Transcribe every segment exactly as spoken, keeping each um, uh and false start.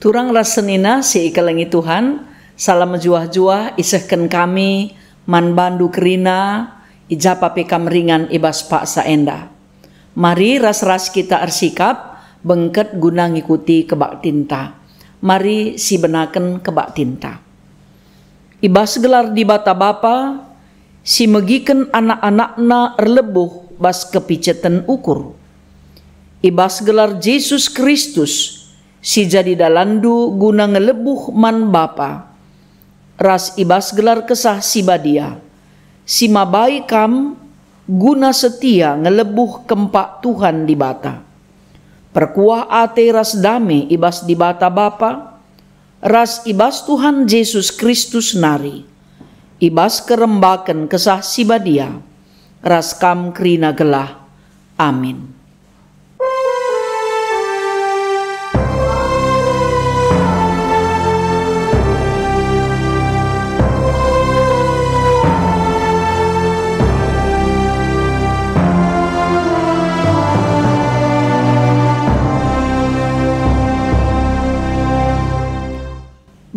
Turang ras senina si ikelengi Tuhan, salam mejuah-juah isehken kami man bandu kerina, i ja pe kam ringan i bas paksa enda. Mari ras-ras kita ersikap bengket guna ngikuti kebaktinta. Mari sibenaken kebaktinta. I bas gelar Dibata Bapa, si megiken anak-anakNa erlebuh bas kepiceten ukur. I bas gelar Jesus Kristus, si jadi dalanndu guna ngelebuh man Bapa, ras i bas gelar Kesah Si Badia, si mabai kam guna setia ngelebuh kempak Tuhan Dibata. Perkuah ate ras dame i bas Dibata Bapa, ras i bas Tuhan Jesus Kristus nari, i bas kerembaken Kesah Si Badia, ras kam kerina gelah. Amin.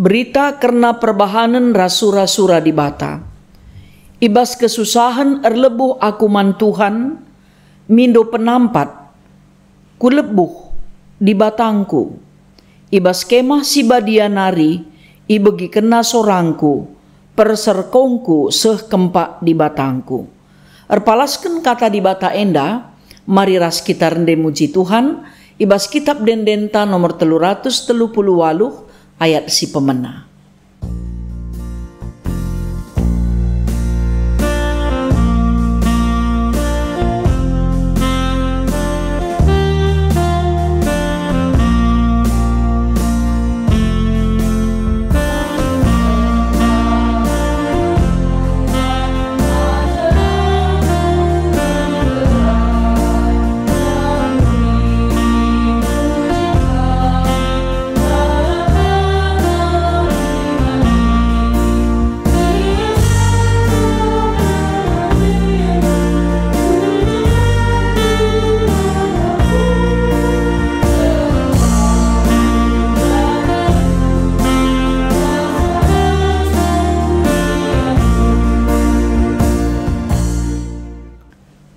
Berita kerna perbahanen ras sura-sura Dibata. I bas kesusahen erlebuh aku man Tuhan, mindo penampat, kulebuh Dibatangku. I bas Kemah Si Badia nari ibegikenNa sorangku, perserkongku seh kempak Dibatangku. Erpalasken Kata Dibata enda, mari ras kita rende muji Tuhan, i bas Kitab Ende-endenta nomor telu ratus telu puluh waluh ayat si pemena.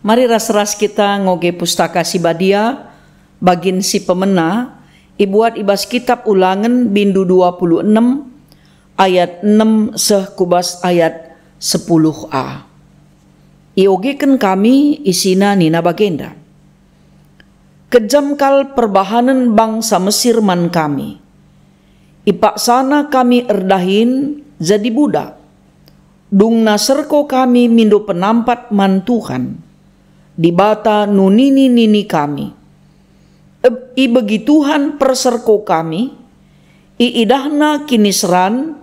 Mari ras-ras kita ngoge Pustaka Si Badia, bagin si pemena, ibuat i bas Kitab Ulangen bindu dua puluh enem, ayat enem seh ku bas ayat sepuluh a. Iogeken kami isina nina bagenda, "Kejam kal perbahanen bangsa Mesir man kami. Ipaksana kami erdahin jadi budak. Dungna serko kami mindo penampat man Tuhan, Dibata nunini nini kami. Eb-, ibegi Tuhan perserko kami, iidahNa kiniseran,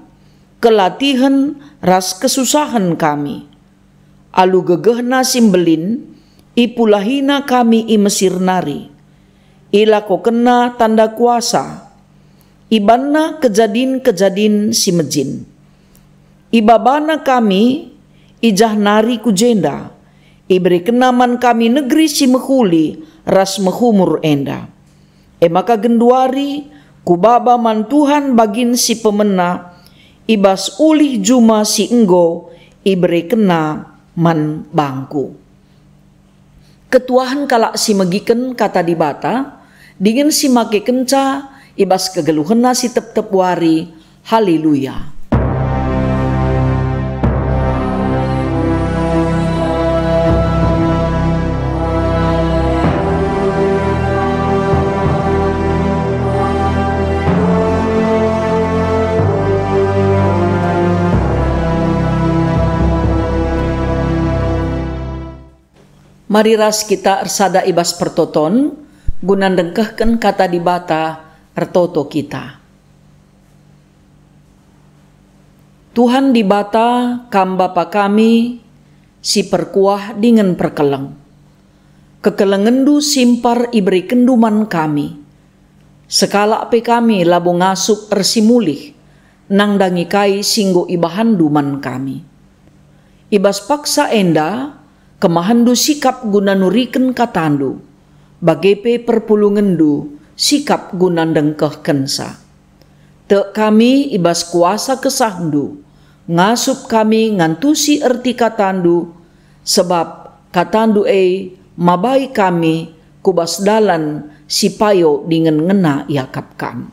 kelatihen, ras kesusahen kami. Alu gegehNa si mbelin, ipulahiNa kami i Mesir nari. IlakokenNa tanda kuasa, ibanNa kejadin-kejadin si mejin. IbabaNa kami i jah nari ku jenda, iberekenNa man kami negeri si mehuli ras mehumur enda. E maka genduari kubaba man Tuhan bagin si pemena i bas ulih juma si enggo iberekenNa man bangku." Ketuahen kalak si megiken Kata Dibata, dingen si makekenca i bas kegeluhenna si tep-tep wari. Haleluya! Mari ras kita ersada i bas pertoton, guna ndengkehken Kata Dibata ertoto kita. Tuhan Dibata, Kam Bapa kami, si perkuah dingen perkeleng. KekelengenNdu simpar iberekenNdu man kami. Sekalak pe kami labo ngasup ersimulih, nandangi kai si enggo ibahanNdu man kami. I bas paksa enda, kemahenNdu sikap guna nuriken kataNdu, bage pe perpulungenNdu sikap guna ndengkehkenca. Tek kami i bas kuasa KesahNdu, ngasup kami ngantusi erti kataNdu, sebab kataNdu e mabai kami ku bas dalan si payo dingen ngena iakap Kam.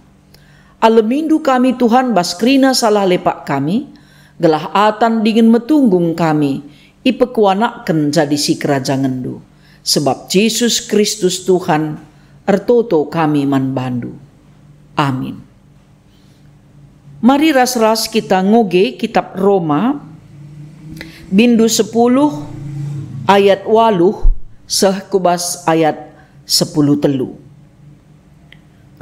Alemindu kami, Tuhan, bas kerina salah lepak kami, gelah atan dingen metunggung kami ipekuanakken jadi sikerajangenNdu. Sebab Jesus Kristus Tuhan, ertoto kami man baNdu. Amin. Mari ras-ras kita ngoge kitab Roma, bindu sepuluh ayat waluh seh ku bas ayat sepuluh telu.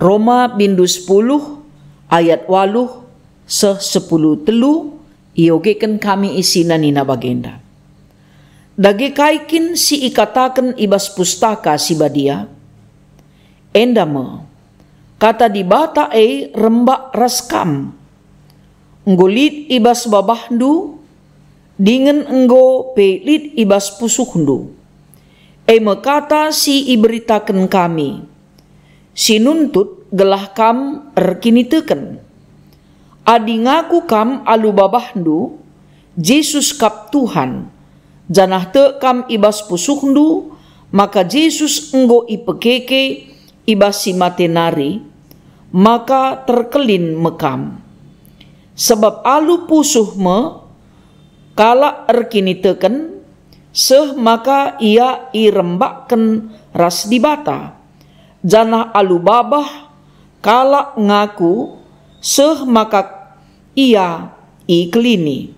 Roma bindu sepuluh ayat waluh seh sepuluh telu, iogeken kami isina, nina bagenda: Dage kai kin si ikataken i bas Pustaka Si Badia? Enda me, kata Dibata e rembak ras kam. Enggo lit i bas babahndu, dingen enggo pe lit i bas pusuhndu. E me kata si iberitaken kami, si nuntut gelah kam erkiniteken. Adi ngaku kam alu babahndu, Jesus kap Tuhan, janah tek kam i bas pusuhndu maka Jesus enggo ipekeke i bas si mate nari, maka terkelin me kam. Sebab alu pusuh me kalak erkiniteken, seh maka ia irembakken ras Dibata. Janah alu babah kalak ngaku, seh maka ia ikelini.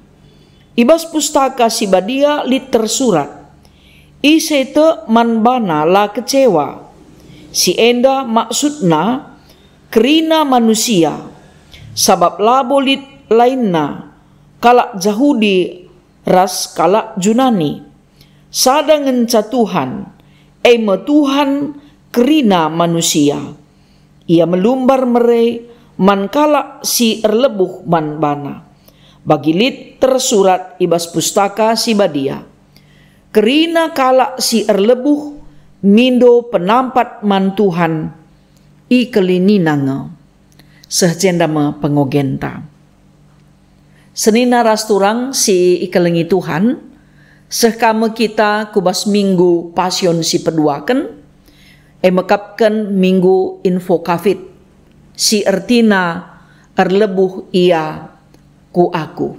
I bas Pustaka Si Badia lit tersurat, "Ise tek man bana la kecewa." Si enda maksudna kerina manusia, sabap labo lit lainna kalak Jahudi ras kalak Junani. Sada ngenca Tuhan, e me Tuhan kerina manusia. Ia melumbar mere man kalak si erlebuh man bana. Bagi lit tersurat i bas Pustaka Si Badia, "Kerina kalak si erlebuh mindo penampat man Tuhan, ikelinina nge." Seh jenda me pengogenta. Senina ras turang si ikelengi Tuhan, seh ka me kita ku bas Minggu Pasion si peduaken, e mekapken Minggu Invocavit, si ertina erlebuh Ia ku aku.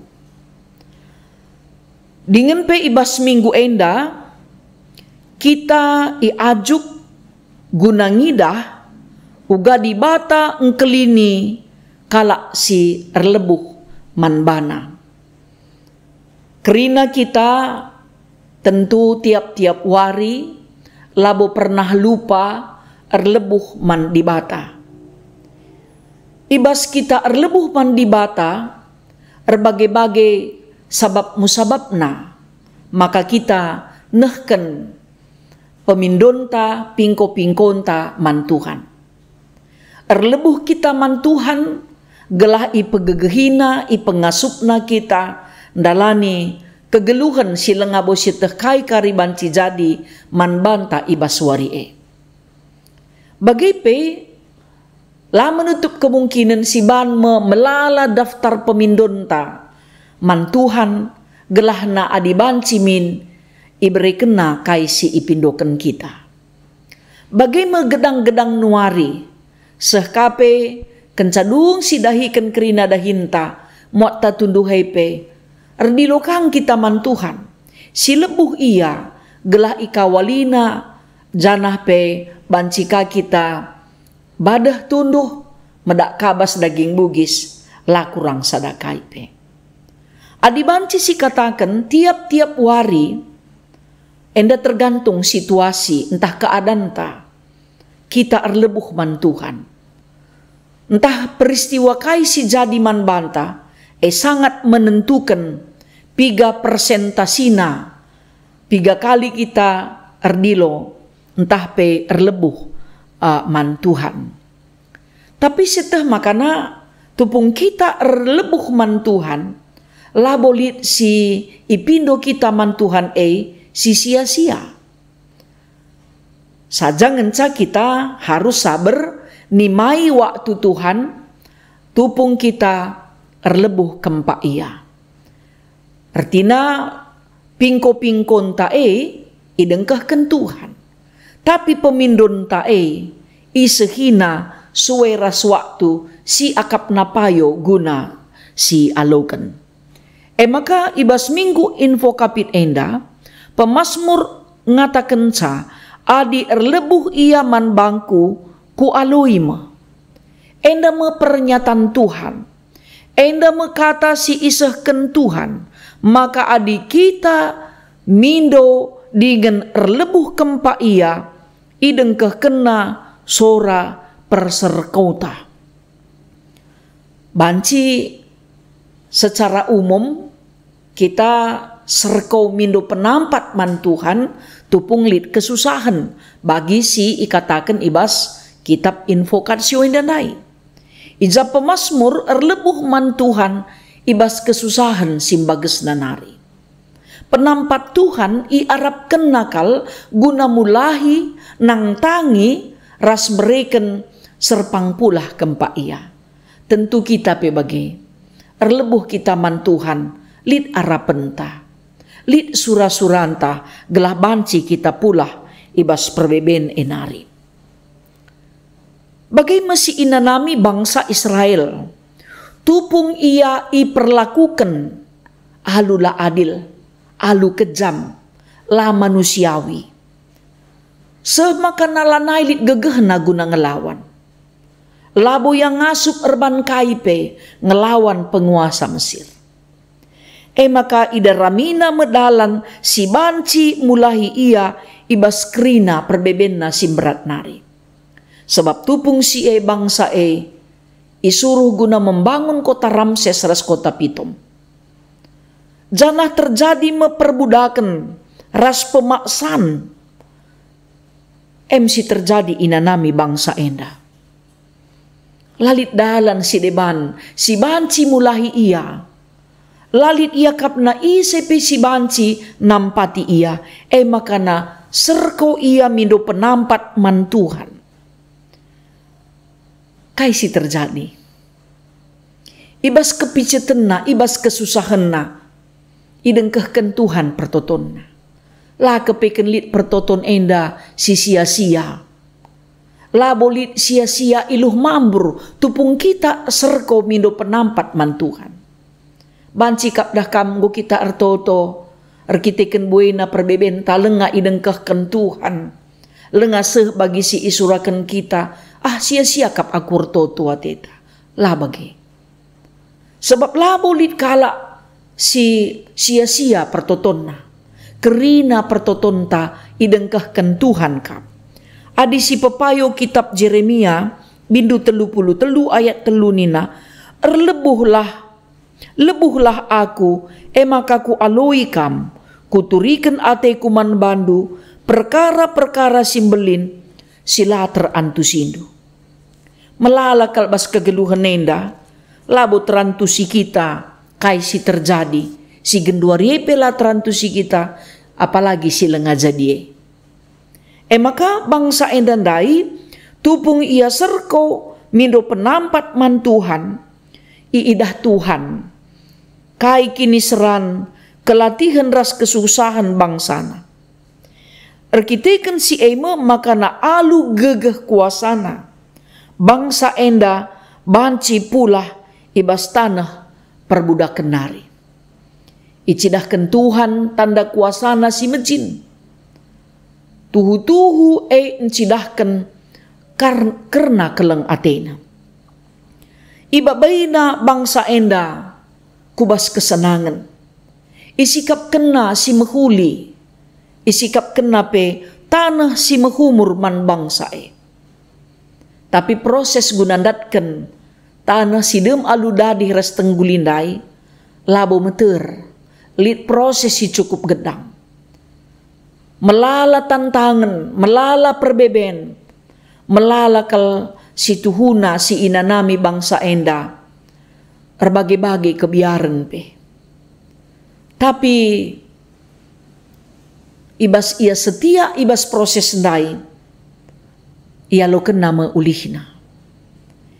Dingen pe i bas minggu enda, kita iajuk guna ngidah uga Dibata engkelini kalak si erlebuh man baNa. Kerina kita tentu tiap-tiap wari labo pernah lupa erlebuh man Dibata. I bas kita erlebuh man Dibata, erbage-bage sabap musabapna, maka kita nehken pemindonta, pingko-pingkonta man Tuhan. Erlebuh kita man Tuhan, gelah ipegegehiNa, ipengasupNa kita ndalani kegeluhen si labo sieteh kai kari banci jadi man banta i bas wari e. Bage pe, la menutup kemungkinen siban me melala daftar pemindonta man Tuhan, gelahna adi banci min iberekenNa kai si ipindoken kita. Bage me gedang-gedang nuari, seh ka pe kenca dung sidahiken kerina dahinta, muatta tunduh e pe, erdilo kang kita man Tuhan. Si lebuh Ia, gelah ikawaliNa, janah pe banci ka kita badeh tunduh, medak kabas daging bugis, la kurang sada kai pe. Adi banci sikataken tiap-tiap wari, enda tergantung situasi ntah keadanta, kita erlebuh man Tuhan. Ntah peristiwa kai si jadi man banta, e sangat menentuken piga persentasina, piga kali kita erdilo ntah pe erlebuh, eh, man Tuhan. Tapi sieteh makana tupung kita erlebuh man Tuhan, labo lit si ipindo kita man Tuhan e si sia-sia. Saja ngenca kita harus saber nimai waktu Tuhan, tupung kita erlebuh kempak Ia. Ertina, pingko-pingkonta e idengkehken Tuhan, tapi pemindonta e isehina sue ras waktu si akapna payo guna sialoken. E maka i bas minggu Invocavit enda, pemasmur ngatakenca, "Adi erlebuh ia man bangku, kualoi me." Enda me pernyataan Tuhan. Enda me kata si isehken Tuhan, maka adi kita mindo dingen erlebuh kempak Ia, idengkehkenNa sora perserkota. Banci secara umum kita serko mindo penampat man Tuhan tupung lit kesusahen, bagi si ikataken i bas kitab Invocatio enda ndai. I ja pemasmur erlebuh man Tuhan i bas kesusahen si mbagesna nari. Penampat Tuhan iarapkenNa kal guna mulahi, nangtangi, ras mereken serpang pulah kempak Ia. Tentu kita pe bage. Erlebuh kita man Tuhan, lit arapenta, lit sura-suranta, gelah banci kita pulah i bas perbeben e nari. Bage me si inanami bangsa Israel. Tupung ia iperlakuken alu la adil, alu kejam, la manusiawi. Seh maka lanai lit gegehna guna ngelawan. Labo ia ngasup erban kai pe ngelawan penguasa Mesir. E maka idaramina me dalan si banci mulahi ia i bas kerina perbebenna si mberat nari. Sabap tupung si e bangsa e isuruh guna membangun kota Ramses ras kota Pitom. Janah terjadi me perbudaken ras pemaksan. Em si terjadi inanami bangsa enda. La lit dalan si deban si banci mulahi ia. La lit iakapna ise pe si banci nampati ia, e maka serko ia mindo penampat man Tuhan. Kai si terjadi? I bas kepicetenna, i bas kesusahenna, idengkehken Tuhan pertotonna. La kepeken lit pertoton enda si sia-sia. Labo lit sia-sia iluh mambur tupung kita serko mindo penampat man Tuhan. Banci kap dah kam enggo kita ertoto, erkiteken buena perbebenta lenga idengkehken Tuhan, lenga seh bagi si isuraken kita, ah, sia-sia kap aku ertoto ateta. La bage. Sebab labo lit kalak si sia-sia pertotonna. Kerina pertotonta idengkehken Tuhan kap. Adi sipepayo kitab Jeremia, bindu telu puluh telu ayat telu nina, "Erlebuhlah, lebuhlah Aku, e maka Kualoi kam, Kuturiken ateKu man bandu perkara-perkara si mbelin si la terantusindu." Melala kal bas kegeluhen enda, labo terantusi kita kai si terjadi, si genduari e pe la terantusi kita, apalagi si lenga jadi e. E maka bangsa enda ndai, tupung ia serko mindo penampat man Tuhan, iidah Tuhan kai kiniseran, kelatihen ras kesusahen bangsana. Erkiteken si e me makana alu gegeh kuasana, bangsa enda banci pulah i bas taneh perbudaken nari. Icidahken Tuhan tanda kuasana si mejin. Tuhu-tuhu e ncidahken kar-, kerna keleng atena. Ibabaina bangsa enda ku bas kesenangen. Isikapkenna si mehuli, isikapkenna pe taneh si mehumur man bangsa e. Tapi proses guna ndatken taneh si dem alu dadi ras tengguli ndai labo meter, lit proses si cukup gedang. Melala tantangen, melala perbeben, melala kal si tuhuna si inanami bangsa enda, erbage-bage kebiaren pe. Tapi i bas ia setia i bas proses ndai, ialokenna me ulihna.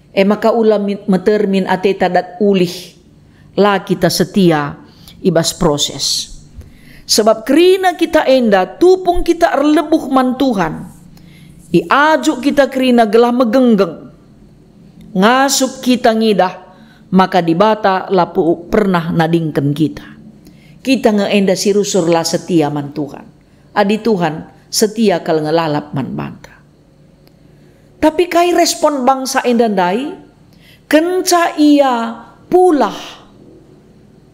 E maka ula min-, meter min ateta dat ulih, la kita setia i bas proses. Sebab kerina kita enda tupung kita erlebuh man Tuhan, iajuk kita kerina gelah megenggeng. Ngasup kita ngidah maka Dibata la pu-, pernah nadingken kita. Kita nge enda si rusur la setia man Tuhan. Adi Tuhan setia kal nge lalap man banta. Tapi kai respon bangsa enda ndai? Kenca ia pulah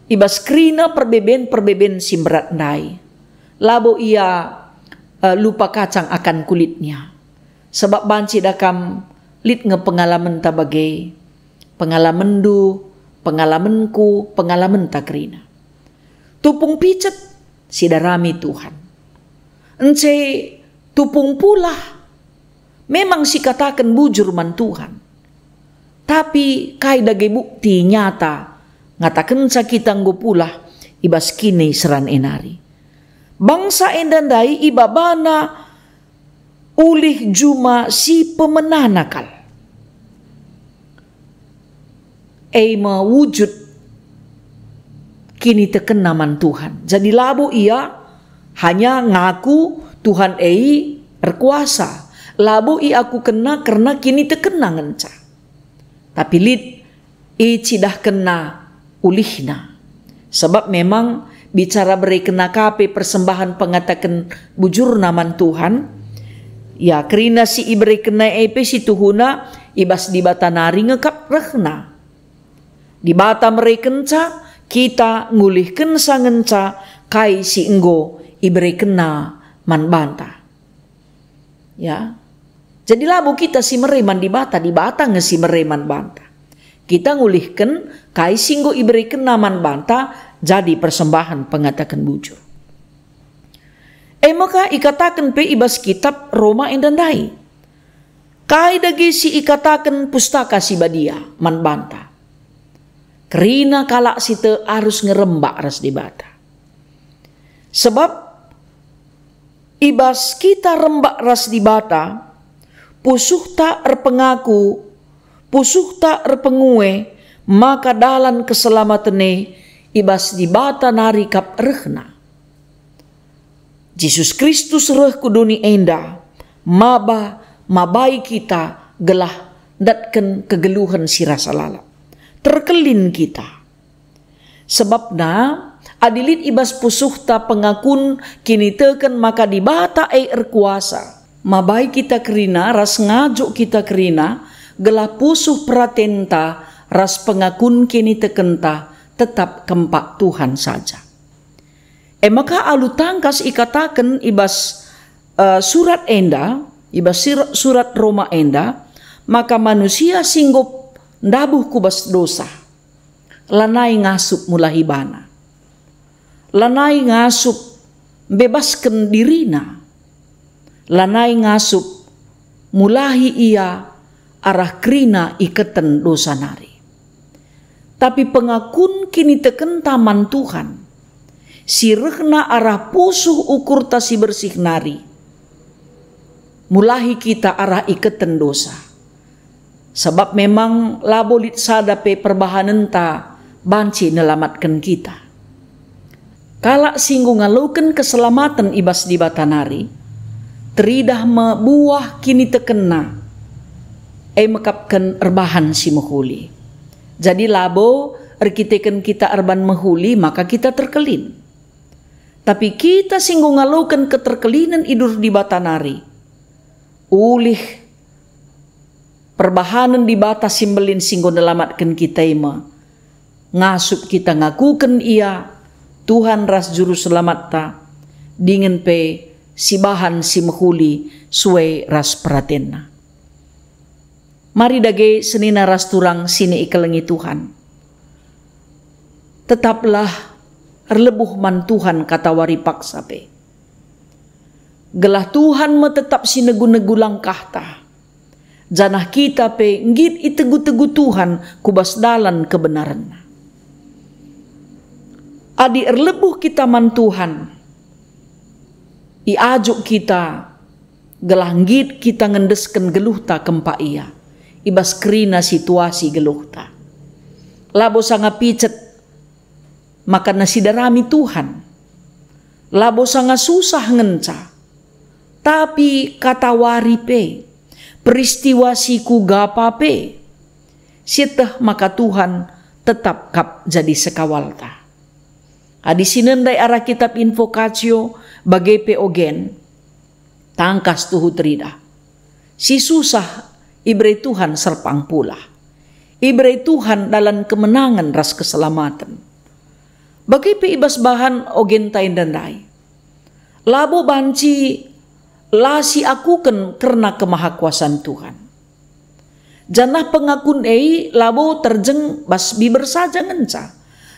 i bas kerina perbeben-perbeben si mberat ndai, labo ia, eh, lupa kacang akan kulitnya. Sebab banci da kam lit nge pengalamenta bage, pengalamenndu, pengalamenku, pengalamenta kerina. Tupung picet, sidarami Tuhan. Ence tupung pulah, memang sikataken bujur man Tuhan. Tapi kai dage bukti nyata ngatakenca kita enggo pulah i bas kiniseran e nari? Bangsa enda ndai ibabana ulih juma si pemenana kal. E me wujud kinitekenna man Tuhan. Jadi labo ia hanya ngaku Tuhan e erkuasa, labo iakukenna kerna kinitekenna ngenca. Tapi lit icidahkenna ulihna. Sebab memang bicara berekenna ka pe persembahen pengataken bujurna man Tuhan, ya, kerina si iberekenna e pe si tuhuna i bas Dibata nari nge kap rehna. Dibata merekenca, kita ngulihkenca ngenca kai si enggo iberekenna man banta. Ya. Jadi labo kita si mere man Dibata, Dibata nge si mere man banta. Kita ngulihken kai si enggo iberekenna man banta jadi persembahen pengataken bujur. E maka ikataken pe i bas kitab Roma enda ndai. Kai dage si ikataken Pustaka Si Badia man banta? Kerina kalak si tek arus ngerembak ras Dibata. Sebab i bas kita rembak ras Dibata, pusuhta erpengaku, pusuhta erpengue maka dalan keselamaten e i bas Dibata nari kap rehna. Jesus Kristus reh ku doni enda maba mabai kita gelah ndatken kegeluhen si rasa lalap. Terkelin kita. Sebabna, adi lit i bas pusuhta pengakun kiniteken maka Dibata e erkuasa, mabai kita kerina ras ngajuk kita kerina gelah pusuh peratenta ras pengakun kinitekenta tetap kempak Tuhan saja. E maka alu tangkas ikataken i bas, eh, surat enda, i bas sir-, surat Roma enda, maka manusia si enggo ndabuh ku bas dosa, lanai ngasup mulahi bana, lanai ngasup mbebasken dirina, lanai ngasup mulahi ia arah kerina iketen dosa nari. Tapi pengakun kinitekenta man Tuhan, si rehna arah pusuh ukurta si bersih nari, mulahi kita arah iketen dosa. Sabap memang labo lit sada pe perbahanenta banci nelamatken kita. Kalak si enggo ngaloken keselamaten i bas Dibata nari, teridah me buah kinitekenna, e mekapken erbahan si mehuli. Jadi labo erkiteken kita erban mehuli maka kita terkelin. Tapi kita si enggo ngaloken keterkelinen i durah Dibata nari, ulih perbahanen Dibata si Mbelin si enggo nelamatken kita e me ngasup kita ngakuken Ia Tuhan ras Juru Selamatta, dingen pe sibahan si mehuli sue ras peratenNa. Mari dage senina ras turang si ikelengi Tuhan. Tetaplah erlebuh man Tuhan katawari paksa pe. Gelah Tuhan me tetap si negu-negu langkahta, janah kita pe nggit itegu-tegu Tuhan ku bas dalan kebenarenNa. Adi erlebuh kita man Tuhan, iajuk kita gelah nggit kita ngendesken geluhta kempak Ia. i bas kerina situasi geluhta. Labo sanga picet maka nasidarami Tuhan. Labo sanga susah ngenca, tapi katawari pe, peristiwa si kuga pe, sieteh maka Tuhan tetap kap jadi sekawalta. Adi si nendai arah kitab Invocatio, bage pe ogen, tangkas tuhu teridah. Si susah ibere Tuhan serpang pulah. Ibere Tuhan dalan kemenangen ras keselamaten. Bage pe i bas bahan ogenta enda ndai. Labo banci la siakuken kerna kemahakuasan Tuhan. Janah pengakun e labo terjeng bas biber saja ngenca,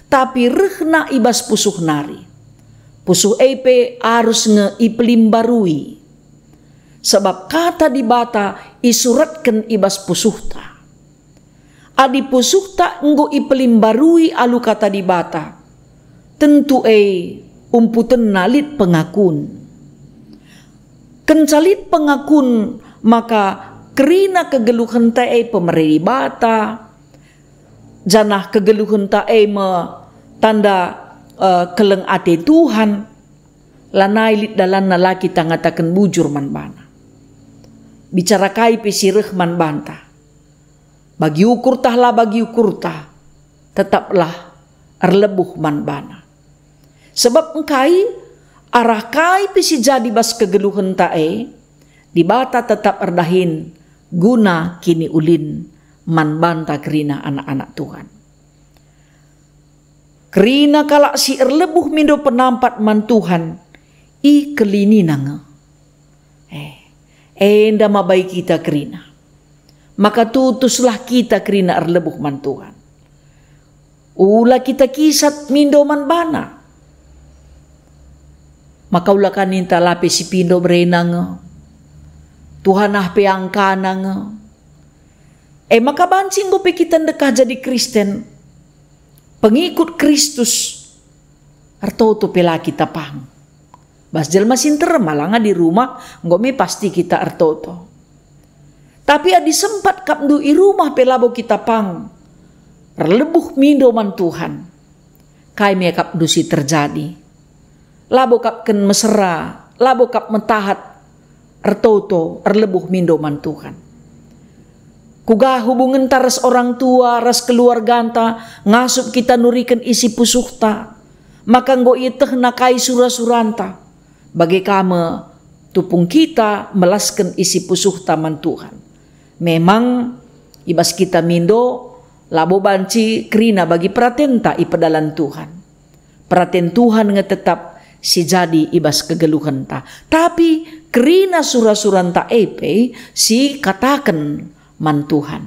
tapi rehna i bas pusuh nari. Pusuh e pe arus nge ipelimbarui, sabap Kata Dibata isuratken i bas pusuhta. Adi pusuhta enggo ipelimbarui alu Kata Dibata, tentu e umputenna lit pengakun. Kenca lit pengakun, maka kerina kegeluhenta e pemere Dibata, janah kegeluhenta e me tanda, eh, keleng ate Tuhan. Lanai lit dalanna la kita ngataken bujur man baNa. Bicara kai pe si reh man banta, bagi ukur tah la bagi ukurta, tetaplah erlebuh man baNa. Sebab engkai, arah kai pe si jadi bas kegeluhenta e, Dibata tetap erdahin guna kiniulin man banta kerina anak-anak Tuhan. Kerina kalak si erlebuh mindo penampat man Tuhan, ikelinina nge. Eh, enda mabai kita kerina. Maka tutuslah kita kerina erlebuh man Tuhan. Ula kita kisat mindo man baNa. Maka ula ka ninta la pe si pindo berena nge. Tuhan ah pe angkana nge. E maka banci enggo pe kita ndekah jadi Kristen, pengikut Kristus, ertoto pe la kita pang. Bas jelma si nterem, langa di rumah, enggo me pasti kita ertoto. Tapi adi sempat kapndu i rumah pe labo kita pang, erlebuh mindo man Tuhan, kai me kapndu si terjadi? Labo kap ken mesera, labo kap metahat, ertoto, erlebuh mindo man Tuhan. Kuga hubungenta ras orang tua, ras keluarganta, ngasup kita nuriken isi pusuhta, maka enggo ietehna kai sura-suranta. Bage ka me tupung kita melasken isi pusuhta man Tuhan. Memang, i bas kita mindo, labo banci kerina bagi peratenta ipedalan Tuhan. Peraten Tuhan nge tetap si jadi i bas kegeluhenta. Tapi kerina sura-suranta e pe si kataken man Tuhan.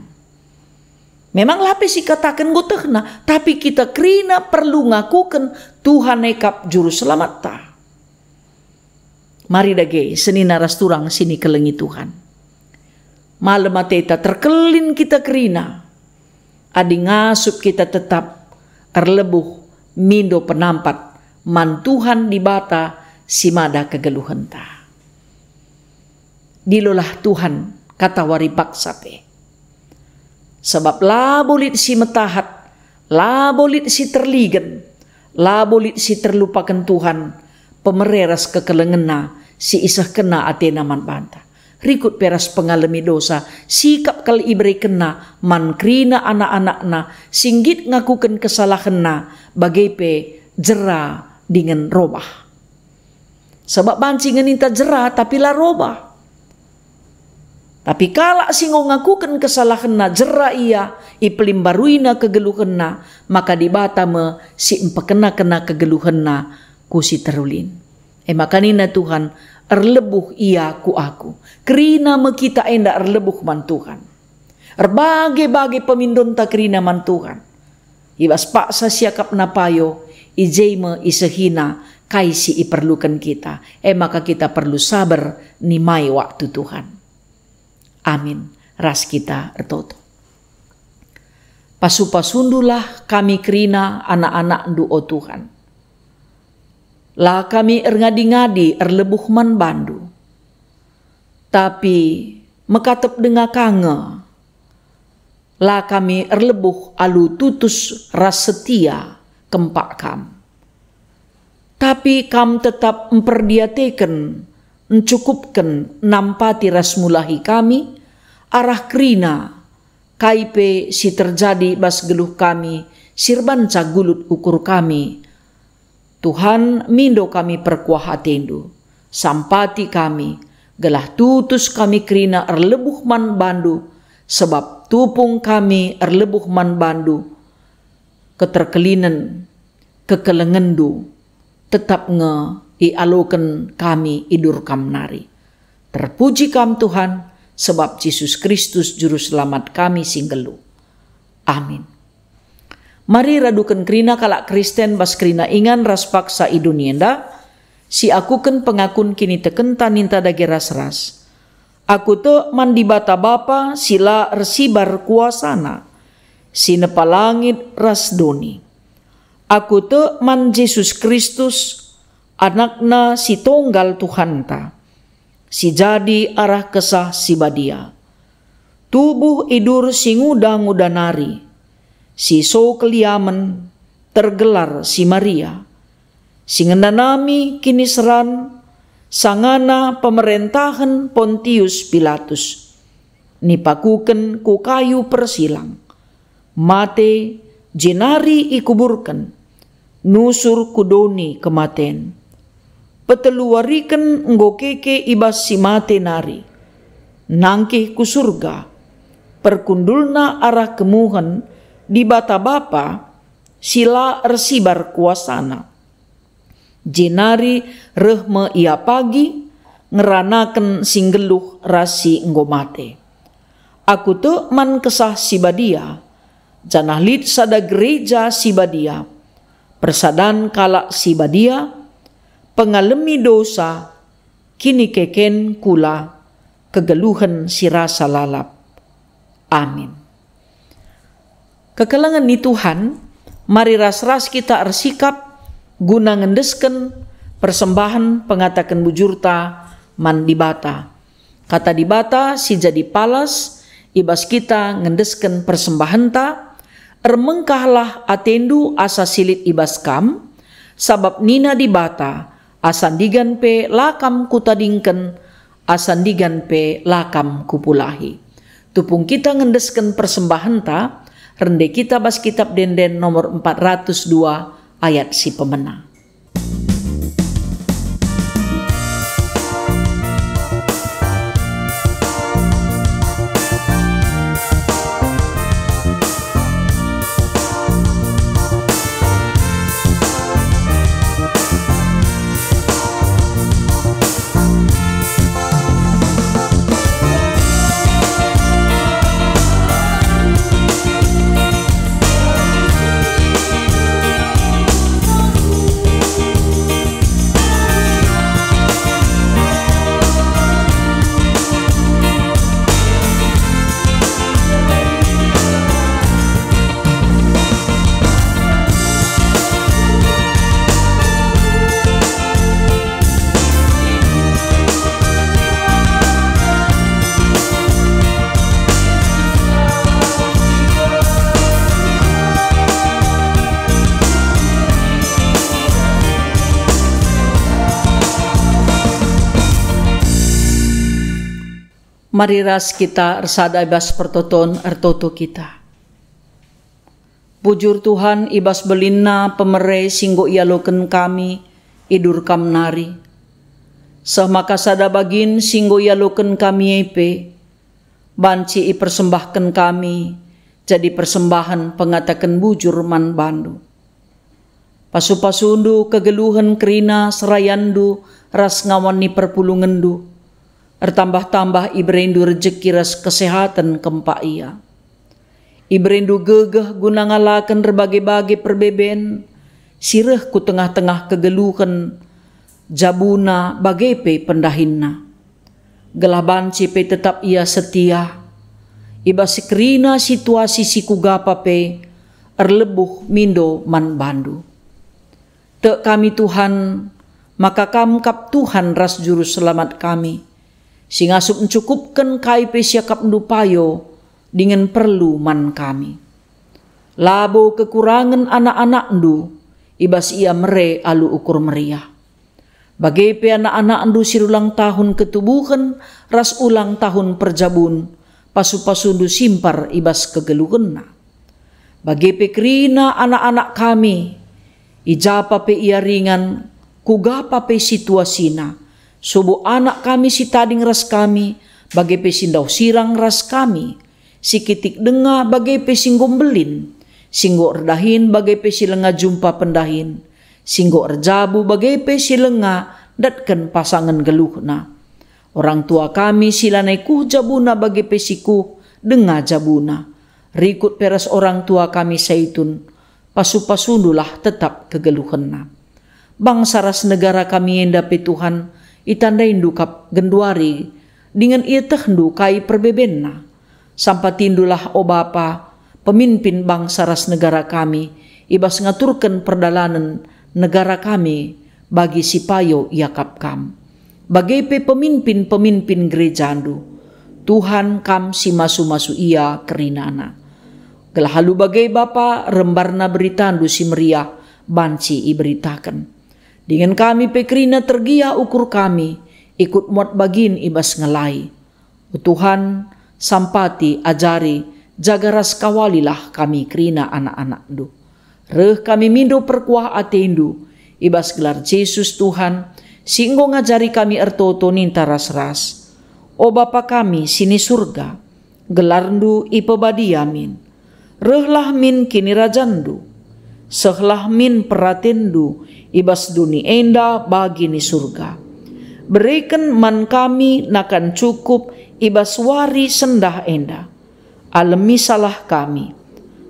Memang la pe si kataken enggo tehna, tapi kita kerina perlu ngakuken Tuhan e kap Juru Selamatta. Mari dage, senina ras turang si nikelengi Tuhan. Malem ateta terkelin kita kerina, adi ngasup kita tetap erlebuh mindo penampat man Tuhan Dibata si mada kegeluhenta. Dilolah Tuhan katawari paksa pe. Sabap labo lit si metahat, labo lit si terligen, labo lit si terlupaken Tuhan, pemere ras kekelengenNa si isehkenNa ateNa man banta. Rikut pe ras pengalemi dosa, sikap kal iberekenNa man kerina anak-anakNa si nggit ngakuken kesalahenna, bage pe jera dingen robah. Sabap banci nge ninta jera, tapi la robah. Tapi kalak si enggo ngakuken kesalahenna, jera ia, ipelimbaruina kegeluhenna, maka Dibata me si mpekenakenna kegeluhenna ku si terulin. E maka nina Tuhan, "Erlebuh ia ku Aku." Kerina me kita enda erlebuh man Tuhan. Erbage-bage pemindonta kerina man Tuhan. I bas paksa siakapna payo, i je me isehina kai si iperluken kita. E maka kita perlu saber nimai waktu Tuhan. Amin. Ras kita ertoto. Pasu-pasundulah kami kerina anak-anakNdu, o Tuhan. La kami erngadi-ngadi erlebuh man bandu. Tapi mekatep denga ka nge, La kami erlebuh alu tutus ras setia kempak Kam. Tapi Kam tetap mperdiateken, ncukupken, nampati ras mulahi kami, arah kerina kai pe si terjadi bas geluh kami si erbanca gulut ukur kami. Tuhan, mindo kami perkuah ateNdu. Sampati kami, gelah tutus kami kerina erlebuh man baNdu, sebab tupung kami erlebuh man baNdu, keterkelinen, kekelengenNdu tetap nge ialoken kami idur Kam nari. Terpuji Kam, Tuhan, sebab Jesus Kristus Juru Selamat kami si nggeluh. Amin. Mari raduken kerina kalak Kristen bas kerina ingan ras paksa i doni enda, si akuken pengakun kinitekenta ninta dage ras-ras. Aku tek man Dibata Bapa si la ersibar kuasaNa, si nepa langit ras doni. Aku tek man Jesus Kristus, AnakNa si tonggal Tuhanta, si jadi arah Kesah Si Badia. Tubuh idur si nguda-nguda nari, si so keliamen, tergelar si Maria, si ngenanami kiniseran sangana pemerentahen Pontius Pilatus, nipakuken ku kayu persilang, mate, jenari ikuburken, nusur ku doni kematen. Peteluwariken enggo keke i bas si mate nari, nangkih ku Surga, perkundulna arah kemuhen Dibata Bapa si la ersibar kuasaNa. Jenari reh me Ia pagi, ngeranaken si nggeluh ras si enggo mate. Aku tek man Kesah Si Badia, janah lit sada gereja si badia, persadan kalak si badia, pengalemi dosa, kinikeken kula, kegeluhen si rasa lalap. Amin. Kekelengen ni Tuhan, mari ras-ras kita ersikap guna ngendesken persembahen pengataken bujurta man Dibata. Kata Dibata si jadi palas i bas kita ngendesken persembahenta, "Ermengkahlah atendu asa si lit i bas kam, sabap nina Dibata, 'Asa ndigan pe la kam kutadingken, asa ndigan pe la kam kupulahi.'" Tupung kita ngendesken persembahenta, rende kita bas Kitab Ende-enden nomor empat ratus dua ayat si pemena. Mari ras kita ersada i bas pertoton, ertoto kita. Bujur Tuhan, i bas belinna pemere si enggo ialoken kami idur Kam nari, seh maka sada bagin si enggo ialoken kami e pe banci ipersembahken kami jadi persembahen pengataken bujur man baNdu. Pasu-pasuNdu kegeluhen kerina serayanNdu ras ngawan ni perpulungenNdu, ertambah-tambah ibereNdu rejeki ras kesehaten kempak ia. IbereNdu gegeh guna ngalaken erbage-bage perbeben si reh ku tengah-tengah kegeluhen jabuna bage pe pendahinna, gelah banci pe tetap ia setia i bas kerina situasi si kuga pe erlebuh mindo man baNdu. Tek kami, Tuhan, maka Kam kap Tuhan ras Juru Selamat kami, si ngasup ncukupken kai pe siakapNdu payo dingen perlu man kami. Labo kekurangen anak-anakndu, i bas ia mere alu ukur meriah. Bage pe anak-anakndu si ulang tahun ketubuhen ras ulang tahun perjabun, pasu-pasundu simpar i bas kegeluhenna. Bage pe kerina anak-anak kami, i japa pe ia ringan, kuga pa pe situasina, sobo anak kami si tading ras kami, bage pe si ndauh sirang ras kami, si kitik denga bage pe si enggo mbelin, si enggo erdahin bage pe si langa jumpa pendahin, si enggo erjabu bage pe si langa ndatken pasangen geluhna. Orang tua kami si lanai kuh jabuna bage pe si kuh denga jabuna, rikut pe ras orang tua kami Saitun, pasu-pasundulah tetap kegeluhenna. Bangsa ras negara kami enda pe, Tuhan, itandaindu kap genduari, dingen ietehndu kai perbebenna. Sampatindulah, o Bapa, pemimpin bangsa ras negara kami, i bas ngaturken perdalanen negara kami bagi si payo iakap Kam. Bage pe pemimpin-pemimpin gerejandu. Tuhan, Kam si masu-masu ia kerinana. Gelah alu bage, Bapa, rembarna beritandu si meriah banci iberitaken. Dingen kami pe kerina tergiah ukur kami, ikut muat bagin i bas ngelai. O Tuhan, sampati, ajari, jaga ras kawalilah kami kerina anak-anakndu. Reh kami mindo perkuah atendu, i bas gelar Jesus Tuhan, si enggo ngajari kami ertoto ninta ras-ras. O Bapa kami si ni Surga, gelarndu ipebadia min. Rehlah min kinirajanndu. Sehlah min peratenndu i bas doni enda bagi ni Surga. Bereken man kami nakan cukup i bas wari sendah enda. Alemi salah kami,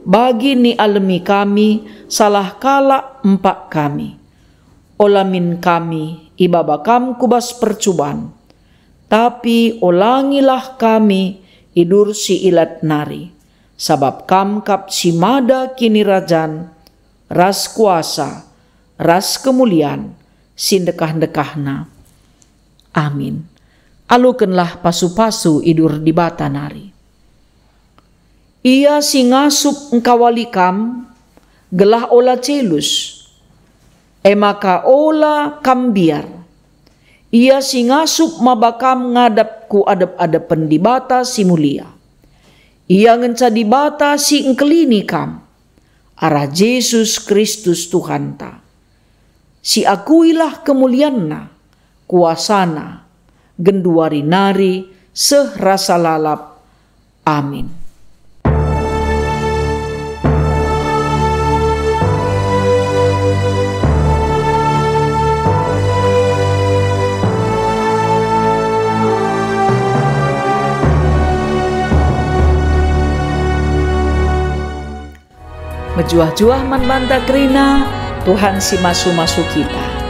bagi nialemi kami salah kalak empak kami. Ola min kami ibaba Kam ku bas percuban, tapi olangilah kami i bas si ilat nari, sabap Kam kap si mada kinirajan, ras kuasa, ras kemulian, si ndekah-ndekahna. Amin. Alokenlah pasu-pasu i bas Dibata nari. Ia si ngasup ngkawali kam, gelah ola celus, e maka ola kam mbiar. Ia si ngasup maba kam ngadap ku adep-adepen Dibata si mulia. Ia ngenca Dibata si engkelini kam, arah Jesus Kristus Tuhanta. Siakuilah kemulianNa, kuasaNa, genduari nari seh rasa lalap. Amin. Mejuah-juah man banta kerina, Tuhan si masu-masu kita.